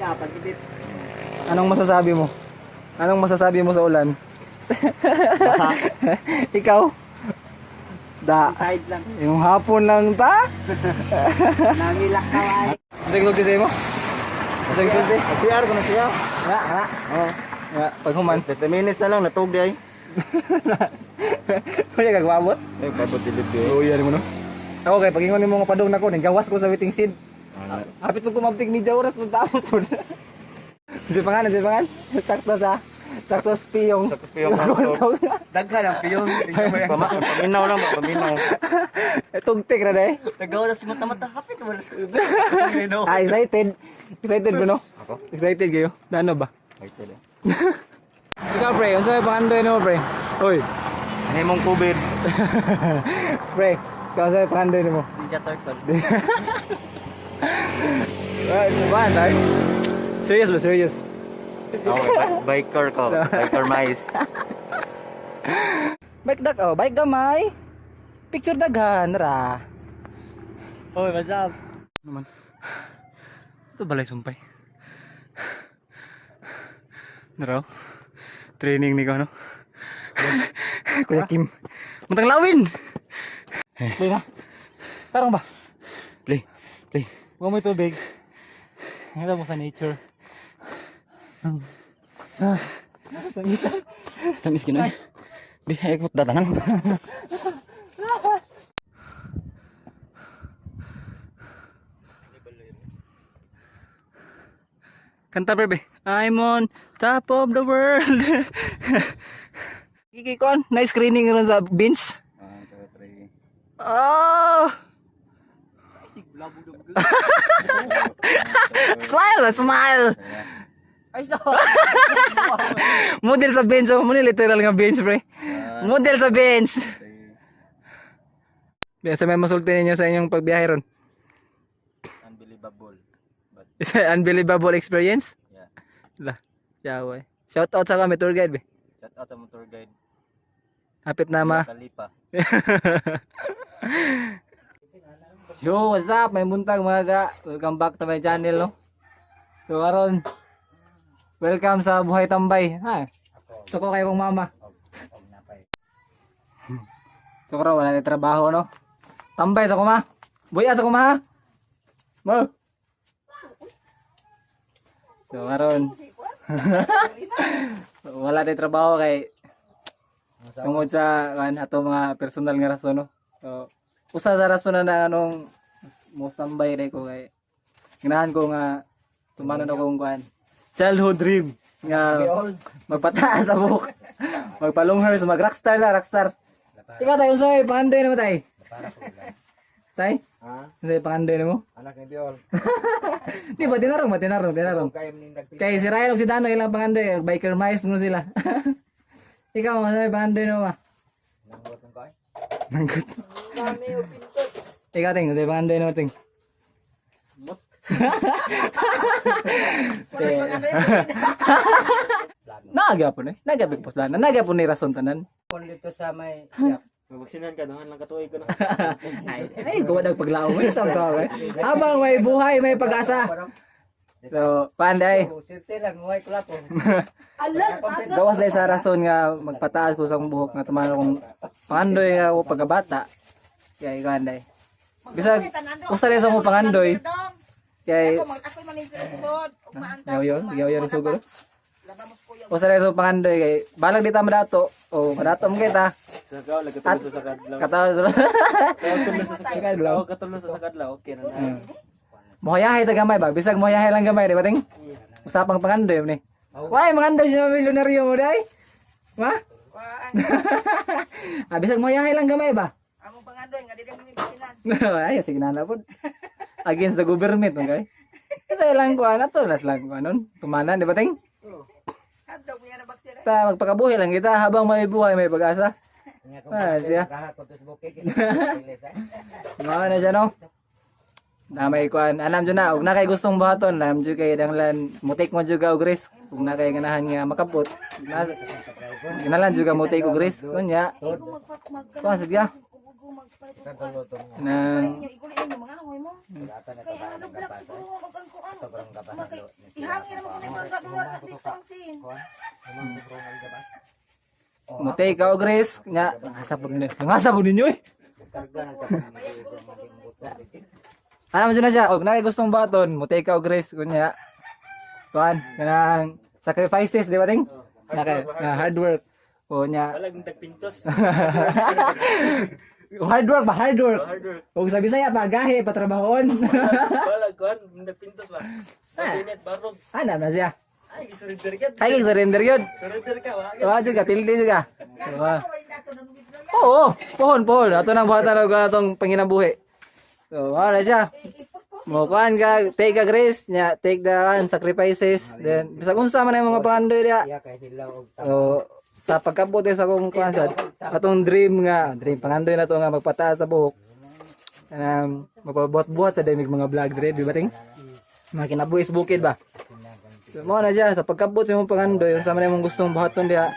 Ah, pag-edit. Anong masasabi mo? Anong masasabi mo sa ulan? Basa. Ikaw? Da. Tide lang. Yung hapon lang ta? Nangilak ka ay. Ang mo? Ang sulti? CR ko na siya. Nga, nga. Oh. Nga, paghuman. 30 minutes na lang natug di ay. Kuya gagwabot? Ay, babot dili di. Oo, yan mo no. Ako kay pagingon nimo nga padung nako, gawas ko sa waiting seat. Hapit po kumabtik media oras pagtaot po. Si pangan, si pangan. Sakto sa piyong. Sakto sa piyong, sakto. Daghan ang piyong. Paminaw lang ba, paminaw. Tugtik ra day. Nagawa na sa mata-mata. Hapit wala sa Ah, excited. Excited ba no? Ako? Excited kayo? Ano ba? Excited. Eh. Ikaw pre, unsa may pangandoy nimo pre? Oy, Himong COVID. pre, ikaw unsa may pangandoy nimo? Ninja Turtle. Ay, ba tay? Serious ba serious? Okay, biker ko. Biker mice. Bike dak oh, bike gamay. Picture daghan ra. Hoy, what's up? Naman. Ito balay sumpay. Naraw. Training ni ko no. Kuya Kim. Mantang lawin. Play na. Tarong ba? Play. Play. Huwag mo tubig. Nakita mo sa nature. Tamis ginoy. Di ay ko datanan. Kanta bebe. I'm on top of the world. Kiki kon, nice screening ron sa bench. 1, 2, 3. Oh! Smile, smile. Ay, so. Model sa bench, oh. Muna literal nga bench, pre. Model sa bench. Sa may masulti ninyo sa inyong pagbiyahe ron. Unbelievable. But It's an unbelievable experience. yeah. La, yawa. Shout out sa kami tour guide, be. Shout out sa mong tour guide. Hapit na ma. Kalipa. Yo, what's up? May buntag mga ga. Welcome back to my channel, no? So, aron, welcome sa Buhay Tambay. Ha? Suko kayo kong mama. So, raw, wala na trabaho, no? Tambay sa kuma. Buya sa kuma, ha? Ma. So, aron, wala na trabaho kay tungod sa kan ato mga personal nga rason, no? So, usa sa rason na na anong mo tambay day ko kay ganahan ko nga tumanon ako kung kuan childhood dream nga magpataas sa buhok, magpa-long hairs, mag rockstar na rockstar. Ikaw tayo, unsay pangandoy nimo tay? Tay, Ha? unsay pangandoy nimo? Anak ni Biol. Di ba tinarong ba tinarong tinarong Kaya mo nagpil. Kay si Ryan ug si Dano ilang pangandoy, biker mice mo sila. Ikaw, unsay pangandoy nimo ba? Nanggot ng kay. Nanggot. Kami og pintos. Ikaw ting, unsay pangandoy nimo ting? Eh. Naga po ni. Naga big na. Naga po ni rason tanan. Kon dito sa may siya. Mabaksinan ka, duhan lang katuig ko na. Ay, ay gawa dag paglaom eh sa to eh. Habang may buhay, may pag-asa. So, panday. Sirte lang muhay ko lapon. Gawas dahil sa rason nga magpataas ko sa akong buhok nga tumanon akong pangandoy nga ako pagkabata. Kaya ikaw anday. Bisag usa rin sa akong pangandoy. Kay Ako man yung sugod. Yaw yun, yaw yun ang sugod. Usa rin sa akong pangandoy kay balag di ta madato o madato mo kita. Sakaw, lagatulo sa sakadlaw. Katawa sa Katulo sa Sakadlaw. Katulo sa sakadlaw, okay na na. Mohayahay ta gamay ba? Bisag mohayahay lang gamay, di ba ting? Usapang pangandoy ni. Why mangandoy siya milyonaryo mo day? Ma? Ah, bisag mohayahay lang gamay ba? Among pangandoy nga dili mi bisinan. Ay, sige na na po. Against the government, okay? Kasi lang ko ano to, las lang ko anon. Tumanan, di ba ting? Hadlok niya na baksira. Ta magpakabuhi lang kita habang may buhay may pag-asa. Nga kung Ah, siya. kahakot sa bukid. Mao na siya no. Na may kuan, anam jud na og na kay gustong buhaton, nam jud kay danglan mutik mo jud ka og risk ug na kay ganahan nga makapot. Na ganahan jud ka mutik og risk kunya. Kuan sige. Nang Iguli ninyo mga ahoy mo. Kay ano black siguro og ang kuan. Ihangin kuan. Humang sobrang ang gabas. Mo take ka og risk nya nangasa pud ninyo. Nangasa pud ninyo eh. Karga na ka mga. Ano man jud na siya, og naay gustong baton, mo take ka og risk kunya. Kuan, kanang sacrifices, di ba ting? Naka, na hard work. O nya, Wala yung tagpintos. hard work ba hard work. Hard work. Og sa Bisaya pa gahe patrabahon. Wala kuan, tagpintos ba. Init barog. Ana na siya. Ay, surrender ka. Ay, surrender yun. Surrender ka wa. Wa jud ka, pildi jud ka. Wa. Oo, pohon pohon. Ato nang buhatan og atong panginabuhi. So, mao na siya. Mo kuan ka, take a risk, nya take the kuan, sacrifices, then bisag unsa man ang mga pangandoy diha. Iya kay hilaw og So, sa pagkabot sa akong kuan sa atong dream nga, dream pangandoy na to nga magpataas sa buhok. Mapabuhat-buhat sa damig mga vlog dire, di ba ting? Mga kinabuhi sa bukid ba? So, mao na siya sa pagkabot sa imong pangandoy, unsa man imong gustong buhaton diha.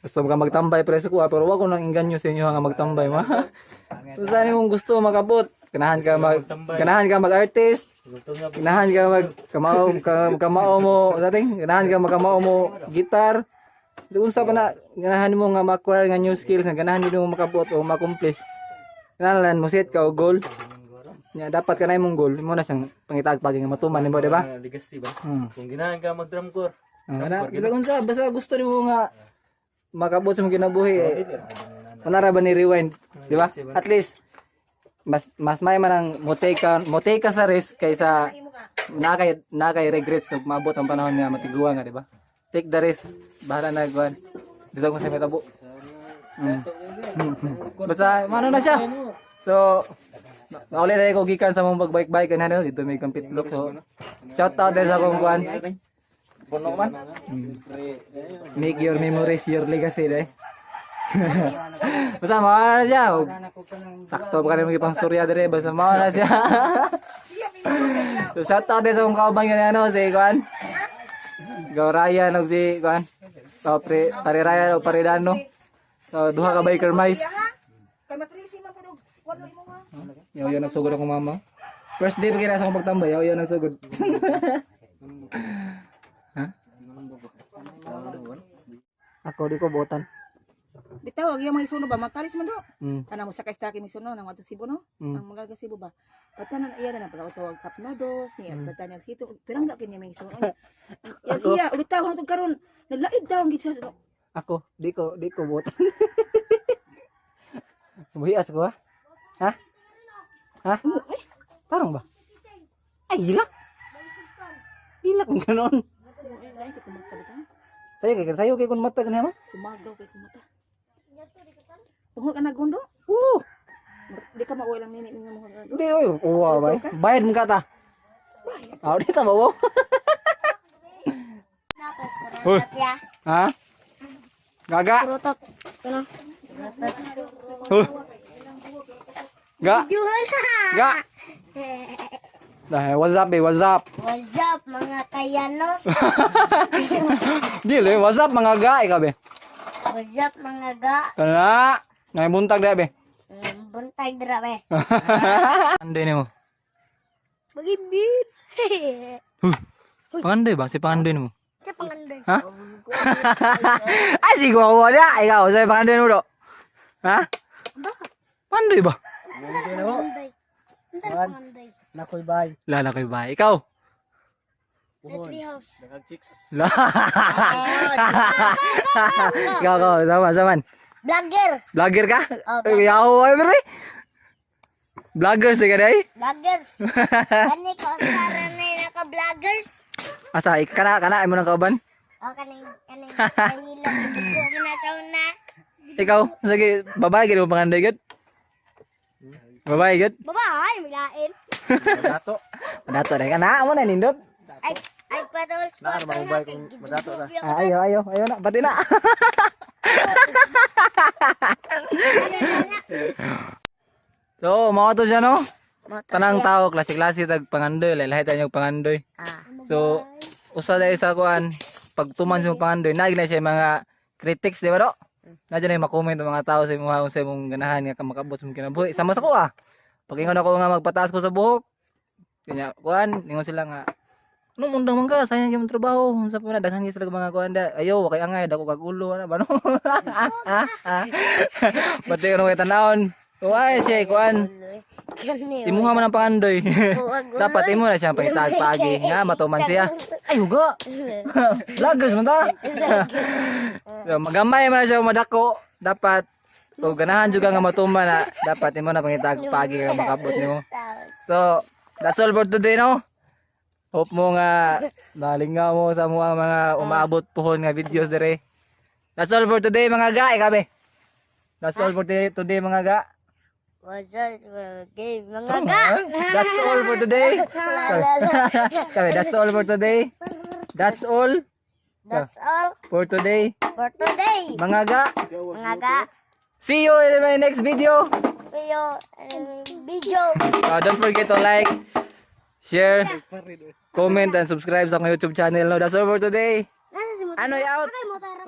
Gusto mo ka magtambay preso ko, pero wag ko nang inganyo sa inyo nga magtambay ma. Unsa imong gusto makabot? Ganahan ka mag-artist, ganahan ka mag kamao ka, kamao mo, dating ganahan ka magkamao mo gitar. Unsa pa na ganahan mo nga ma-acquire nga new skills, nga ganahan din mo makabot o ma-accomplish. Kinahanglan mo set ka og goal. Nya dapat ka na imong goal, mo na siyang pangitaag pagi nga matuman nimo, di ba? Legacy ba? Hmm. Kung ginahan ka mag drum core. Ah, na, basta unsa, basta gusto nimo nga makabot sa imong kinabuhi. Eh, Manara ba ni rewind, di ba? At least mas mas may man ang mo take ka sa risk kaysa na kay regrets ug maabot ang panahon nga matiguan nga, di ba? Take the risk, bahala na kuan. Bisag mo sa metabo. Basta mano na siya. So nauli na ko gikan sa mong pagbike-bike kanina dito may kampitlok, so shout out din sa akong kuan. Puno man. Make your memories your legacy dai. Basta mao na siya. Sakto pa kanin pang storya dire basta mao na siya. So shout out din sa akong kauban nga ano si kuan. Go Ryan og si kuan. So pre pare Ryan o pare Dano. So duha ka biker mice. Kay matrisi man pud og walo imo nga. Yaw yaw nagsugod akong mama. First day pa kaya sa akong pagtambay, yaw yaw nagsugod. Ha? Ako di ko buotan. Bitaw ang iyang mga isuno ba makalis man do. Ana mo sakay sa akin isuno nang adto Cebu no. Ang mga taga Cebu ba. Patanan iya na pala tawag cup noodles niya patanan ang sito pirangga kini may isuno. Ya siya ulitaw hangtod karon naglaib daw ang gid siya. Ako, di ko buotan. Buhias ko ha? Ha? Ha? Tarong ba? Ay, hilak. Hilak ng ganon. Ay, lain kay kumata bitaw. Sayo kay kun mata ganyan mo? Sumagaw kay kumata. Tungo ka na gundo? Oo. Di ka mauwi lang nini nga mga Di oy, uwa bay. Bayad mo kata. Ah, di ta ba? Tapos, kurutot ya. Ha? Gaga. Kurutot. Ano? Kurutot. Huh. Ga. Yun. Ga. Dahil, what's up, eh? What's up? What's up, mga kayanos? Dili, what's up mga ga? Ikaw, be. What's up, mga ga? Kana. Naibuntag na, be. Buntag dira, be. Pangandoy nimo. Magibit. Huh. Pangandoy ba? Si pangandoy nimo. Sa pangandoy. Ha? Ay, si Gowo na. Ikaw, sa pangandoy nimo do. Ha? Pangandoy ba? Pangandoy. Pangandoy. Pangandoy. Nakoy bay. Lala kay ba? Ikaw. The tree house. La. Ikaw, ikaw. Sama, saman. Vlogger. Vlogger ka? Oh, Ay, yaw, ay, bro. Vloggers di ka day? Vloggers. Kani ko sara na naka-vloggers. Asa, kana, kana, imo nang kauban? O kaning kaning kahilom ko na sa una. Ikaw, sige, babae, gid mo pangandoy gid. Babae gid. Babae, milain. Dato. Dato dai kana mo na nindot. Ay ay patol ko na kay gidugo. Ah, ayo ayo ayo na pati na. So, mao to siya no. Tanang tao klase-klase tag pangandoy, lahi tayo pangandoy. Ah. So, usa dahil sa kuan pagtuman sa imong pangandoy, naagi na siya mga critics, di ba do? Na dyan ay makomment ang mga tao sa imong sa imong ganahan nga ka makabot sa imong kinabuhi. Sama sa ko ah. Pag ingon ako nga magpataas ko sa buhok, kanya kuan, ingon sila nga Nung undang man ka, sayang yung trabaho. Unsa po na daghan gyud sila mga kuan da. Ayo, wa kay angay dako kag ulo ana ba no? Pati ano kay tanawon. Uy, siya kuan. Imuha man ang pangandoy. Dapat imo na siyang pangitag paagi nga matuman siya. Ay huga. Lagos man ta. So, magamay man na siya madako. Dapat so ganahan juga nga matuman na dapat imo na pangitag paagi nga makabot nimo. So, that's all for today, no? Hope mo nga malingaw mo sa mga mga umaabot pohon nga videos dire. That's all for today, mga ga. Ikabe. That's all for today, mga ga. What's up, game mga ga? Ay, that's all for today. Kami, that's all for today. That's all That's all for today. for today. Mga ga. Mga ga. See you in my next video. Video, video. Don't forget to like, share, comment, and subscribe sa akong YouTube channel. No, that's all for today. Anoy out. Mo tara.